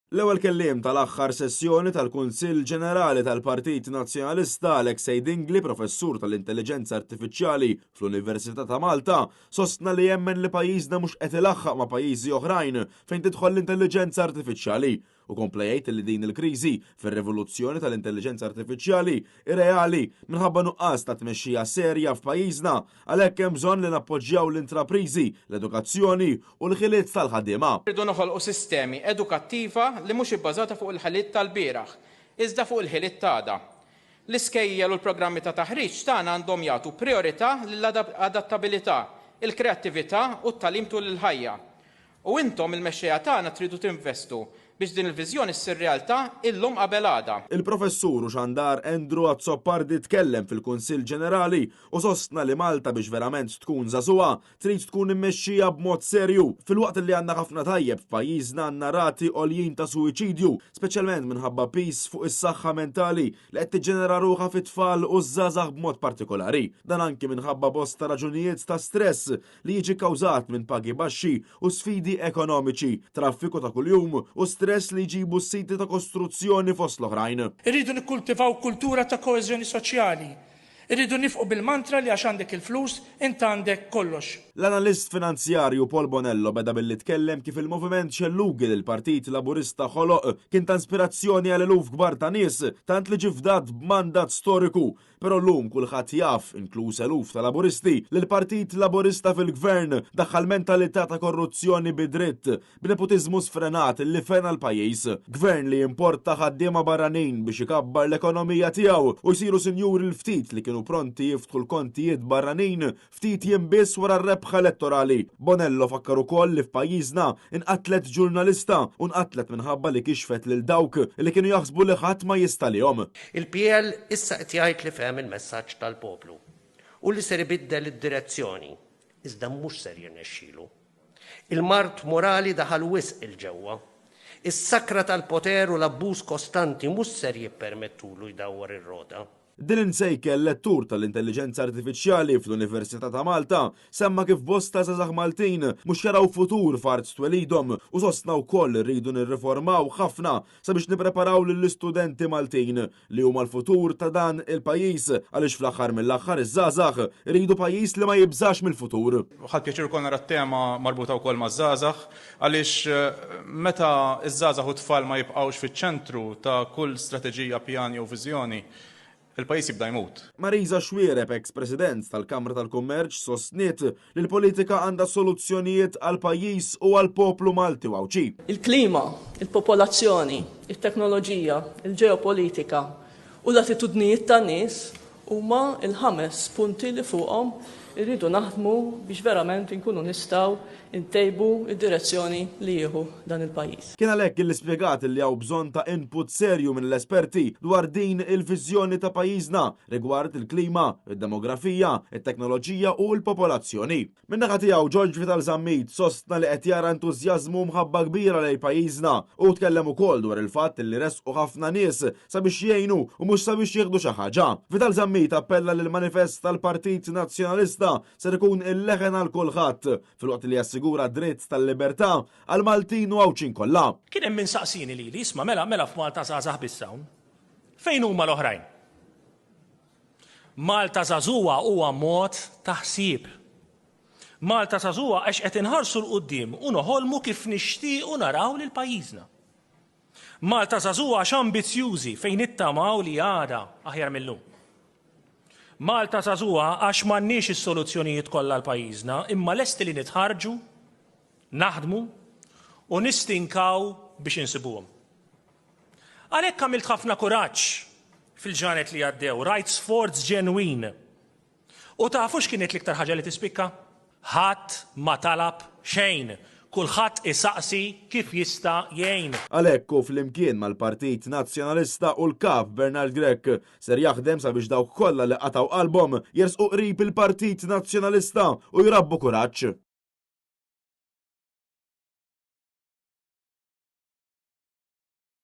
L-ewwel kelliem tal-aħħar sessjoni tal-Kunsill Ġenerali tal-Partit Nazzjonalista, Alexei Dingli, professur tal-Intelliġenza Artifiċjali fl-Università ta' Malta, sostna li jemmen li pajjiżna mhux qed ilaħħaq ma' pajjiżi oħrajn fejn tidħol l-intelliġenza artifiċjali u kompla jgħid li din il-kriżi fir-rivoluzzjoni tal-intelliġenza artifiċjali hi reali minħabba nuqqas ta' tmexxija serja f'pajjiżna għalhekk hemm bżonn li nappoġġjaw l-intrapriżi, l-edukazzjoni u l-ħiliet tal-ħaddiema. Irridu noħolqu sistemi edukattiva li mhux ibbażata fuq il-ħiliet tal-bieraħ, iżda fuq il-ħiliet t'għada. L-iskejjel u l-programmi ta' taħriġ tagħna għandhom jagħtu prijorità lill-adattabilità, il-kreattività u t-tagħlim tul il-ħajja. U intom, il-mexxejja tagħna tridu tinvestu biex din il-viżjoni ssir realtà illum qabel għada. Il-Professur u xandar Andrew Azzopardi tkellem fil-Kunsill Ġenerali u sostna li Malta biex verament tkun żagħżugħa trid tkun immexxija b'mod serju. Filwaqt li għandna ħafna tajjeb f'pajjiżna għandna rati għoljin ta' suwiċidju, speċjalment minħabba piż fuq is-saħħa mentali li qed tiġġenera ruħha fit-tfal u ż-żgħażagħ b'mod partikolari. Dan anki minħabba bosta raġunijiet ta' stress li jiġi kkawżat minn pagi baxxi u sfidi ekonomiċi, traffiku ta' kuljum u stress li jġibu s-siti ta' kostruzzjoni fost l-oħrajn. Irridu nikkultivaw kultura ta' koeżjoni soċjali. Irridu nifqu bil-mantra li għax għandek il-flus, int għandek kollox. L-analist finanzjarju Paul Bonello beda billi tkellem kif il-moviment xellugi li l-Partit Laburista ħoloq kien ta' inspirazzjoni għal eluf kbar ta' nies tant li ġie fdat b'mandat storiku Però llum kulħadd jaf, inkluż eluf ta' Laburisti, li l-Partit Laburista fil-Gvern daħħal mentalità ta' korruzzjoni bi dritt, b'nepotiżmu sfrenat li fena l-pajjiż. Gvern li jimporta ħaddiema barranin biex ikabbar l-ekonomija tiegħu u jsiru sinjuri l-ftit li kienu pronti jiftħu l-kontijiet barranin Ftit jiem biss wara r-rebħa elettorali, Bonello fakkar ukoll li f'pajjiżna nqatlet ġurnalista u nqatlet minħabba li kixfet lil dawk li kienu jaħsbu li ħadd ma jista' għalihom. Il-PL issa qed jgħid li fehem il-messaġġ tal-poplu u li ser ibiddel id-direzzjoni, iżda mhux ser jirnexxilu. Il-mard morali daħal wisq 'il ġewwa. Is-sakra tal-poter u l-abbuż kostanti mhux ser jippermettulu jdawwar ir-rota. Dylan Sejkel, lettur tal-Intelliġenza Artifiċjali fl-Università ta' Malta, semma kif bosta żgħażagħ Maltin mhux jaraw futur f'art twelidhom u sostna wkoll li rridu nirriformaw ħafna sabiex nippreparaw lill-istudenti Maltin li huma l-futur ta' dan il-pajjiż għaliex fl-aħħar mill-aħħar iż-żgħażagħ iridu pajjiż li ma jibżax mill-futur. Ħadt pjaċir ukoll nara t-tema marbuta wkoll maż-żgħażagħ għaliex meta ż-żgħażagħ u t-tfal ma jibqgħux fiċ-ċentru ta' kull strateġija, pjan jew viżjoni, il-pajjiż jibda jmut. Marisa Xuereb, eks President tal-Kamra tal-Kummerċ, sostniet li l-politika għandha soluzzjonijiet għall-pajjiż u għall-poplu Malti u Għawdxi. Il-klima, il-popolazzjoni, it-teknoloġija, il-ġeopolitika u l-attitudnijiet tan-nies huma l-ħames punti li fuqhom irridu naħdmu biex verament inkunu nistgħu ntejbu d-direzzjoni li jieħu dan il-pajjiż. Kien għalhekk illi spjegat illi hawn bżonn ta' input serju minn l-esperti dwar din il-viżjoni ta' pajjiżna rigward il-klima, id-demografija, it-teknoloġija u l-popolazzjoni. Min-naħa tiegħu George Vital Zammit sostna li qed jara entużjażmu u mħabba kbira lejn pajjiżna. Hu tkellem ukoll dwar il-fatt li resqu ħafna nies sabiex jgħinu u mhux sabiex jieħdu xi ħaġa. Vital Zammit appella li l-manifest tal-Partit Nazzjonalista ser ikun il-leħen għal kulħadd, filwaqt li jassigura d-dritt tal-libertà għall-Maltin u Għawdxin kollha. Kien hemm min saqsieni lili, isma' mela mela f'Malta żgħażagħ biss hawn. Fejn huma l-oħrajn? Malta Żagħżugħa huwa mod ta' ħsieb. Malta Żagħżugħa għax qed inħarsu 'l quddiem u noħolmu kif nixtiequ naraw lil pajjiżna. Malta Żagħżugħa għax ambizzjużi fejn nittamaw li għada aħjar mil-lum. Malta Żagħżugħa għax m'għandniex is-soluzzjonijiet kollha għal pajjiżna imma lesti li nitħarrġu, naħdmu u nistinkaw biex insibuhom. Għalhekk għamilt ħafna kuraġġ fil-ġranet li għaddew, rajt sforz ġenwin. U tafu x'kienet l-iktar ħaġa li tispikka? Ħadd ma talab xejn, kulħadd isaqsi kif jista' jgħin. Għalhekk hu flimkien mal-Partit Nazzjonalista u l-Kap Bernard Grech ser jaħdem sabiex dawk kollha li qatgħu qalbhom jersqu qrib il-Partit Nazzjonalista u jrabbu kuraġġ.